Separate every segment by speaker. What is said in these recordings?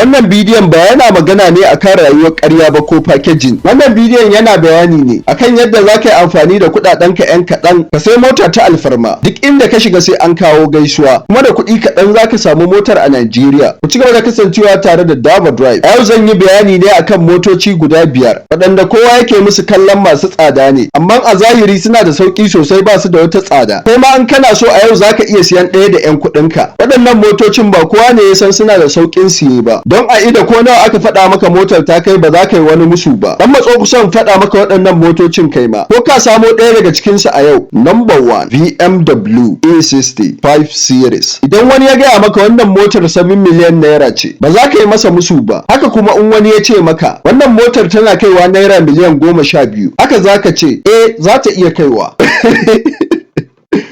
Speaker 1: Wannan bidiyon ba yana magana ne akan rayuwar ƙarya ba ko packaging. Wannan bidiyon yana bayani ne akan yadda za ka yi amfani da kuɗaɗenka 'yan kaɗan ka sai mota ta alfarma. Duk inda ka shiga sai an kawo gaisuwa, kuma da kuɗi kaɗan za ka samu motar a Najeriya. Ku ci gaba da kasancewa tare da Dava Drive. A yau zan yi bayani ne akan motoci guda biyar waɗanda kowa yake musu kallon masu tsada ne, amma a zahiri suna da sauƙi sosai, ba su da wata tsada. Kai ma in kana so, a yau za ka iya siyan ɗaya da 'yan kuɗinka. Waɗannan motocin ba kowa ne ya san suna da sauƙin siye ba, don a ido ko nawa aka faɗa maka motar ta kai, ba za ka yi wani musu ba. Dan matso kusan faɗa maka waɗannan motocin, kai ma ko ka samo ɗaya daga cikinsu a yau. Number 1, BMW E60 5 Series. Idan wani ya gaya maka wannan motar 7 miliyan naira ce, ba za ka yi masa musu ba. Haka kuma in wani ya ce maka wannan motar tana kaiwa naira miliyan 12, haka za ka ce eh, za ta iya kaiwa.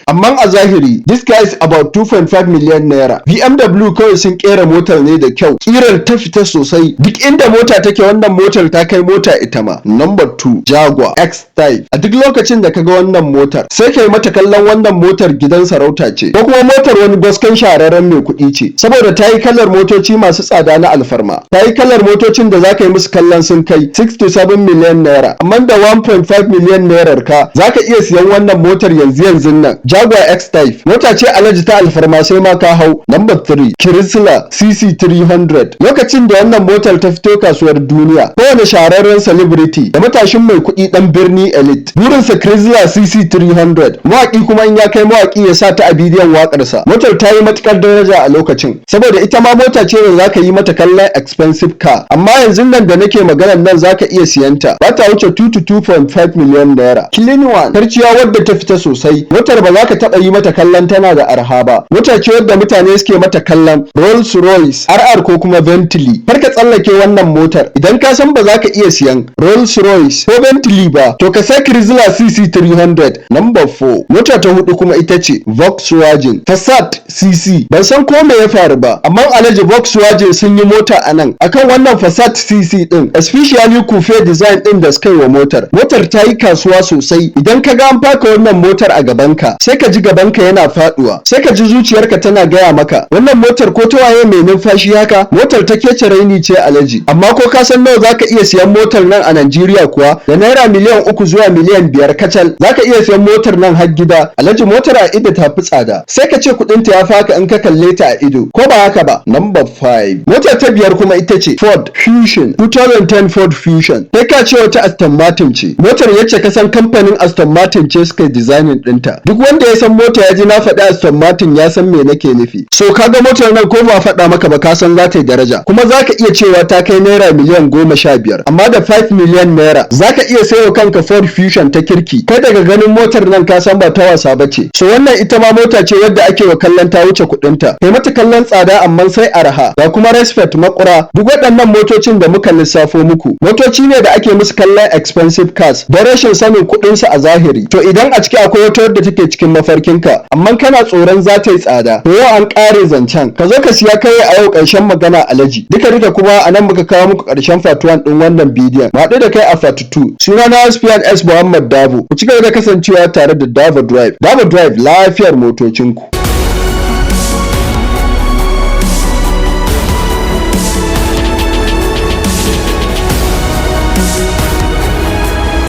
Speaker 1: Amma a zahiri, this car is about 2.5 million naira. BMW kawai sun kera motar ne da kyau, kirar ta fita sosai. Duk inda mota take, wannan motar ta kai mota ita ma. Number 2, Jaguar X-Type. A duk lokacin da kaga wannan motar, sai kai mata kallon wannan motar gidan sarauta ce ko kuma motar wani goskan shahararren mai kuɗi ce, saboda ta yi kalar motoci masu tsada na alfarma. Ta yi kalar motocin da zaka yi musu kallon sun kai 6 to 7 million naira, amma da 1.5 million naira ka zaka iya siyan wannan motar yanzu yanzun nan. Jaguar X-Type mota ce, alhaji, ta alfarma, sai ma ka hau. Number 3, Chrysler CC300. Lokacin da wannan motar ta fito kasuwar duniya, kowane shahararren celebrity da matashin mai kuɗi dan birni elite burinsa Chrysler CC300. Mawaƙi kuma in ya kai mawaƙi, ya sa ta a bidiyon waƙarsa. Motar ta yi matukar daraja a lokacin, saboda ita ma mota ce da zaka yi mata kallon expensive car, amma yanzu nan da nake maganar nan, zaka iya siyanta, ba ta wuce 2 to 2.5 million naira. Clean one, karciya wadda ta fita sosai. Motar ba za ka taɓa yi mata kallon tana da arha ba. Mota ce wadda mutane suke mata kallon Rolls Royce RR ko kuma Bentley. Kar ka tsallake wannan motar. Idan ka san ba za ka iya siyan Rolls Royce ko Bentley ba, to ka sai Chrysler CC300. Number 4, mota ta hudu kuma ita ce Volkswagen Passat CC. Ban san ko me ya faru ba, amma alhaji, Volkswagen sun yi mota a nan akan wannan Passat CC din, especially coupe design din da suka yi wa motar. Motar ta yi kasuwa sosai. Idan ka ga an faka wannan motar a gabanka, sai ka ji gabanka yana faduwa, sai ka ji zuciyarka tana gaya maka wannan motar ko ta waye mai numfashi haka. Motar ta kece raini ce, alhaji. Amma ko ka san nawa zaka iya siyan motar nan a Najeriya kuwa? Da naira miliyan 3 zuwa miliyan 5 kacal zaka iya siyan motar nan har gida, alhaji. Motar a ido ta fi tsada, sai ka ce kuɗin ta ya faka in ka kalle ta a ido, ko ba haka ba? Number 5, mota ta biyar kuma ita ce Ford Fusion, 2010 Ford Fusion. Kai ka ce wata Aston Martin ce motar, yace ka san kamfanin Aston Martin ce suka yi designing ɗinta. Duk wanda ya san mota ya ji na faɗi Aston Martin, ya san me nake nufi. So kaga motar nan, ko ba faɗa maka ba, ka san za ta yi daraja, kuma za ka iya cewa ta kai naira miliyan 15. Amma da 5 million naira za ka iya sayo kanka Ford Fusion ta kirki. Kai daga ganin motar nan ka san ba ta wasa ba ce. So wannan ita ma mota ce wadda ake wa kallon ta wuce kuɗinta, kai mata kallon tsada amma sai arha, ga kuma respect makura. Duk waɗannan motocin da muka lissafo muku, motoci ne da ake musu kallon expensive cars don rashin sanin kuɗinsu a zahiri. To idan a ciki akwai wata wadda take cikin mafarkinka, amma kana tsoron za ta yi tsada, to yau an ƙare zancen, ka zo ka siya kai a yau. Ƙarshen magana, alaji. Duka duka kuma a nan muka kawo muku ƙarshen part 1 ɗin wannan bidiyon. Mu haɗu da kai a part 2. Suna na Spian S Muhammad Davo. Ku ci gaba da kasancewa tare da Davo Drive. Davo Drive, lafiyar motocinku.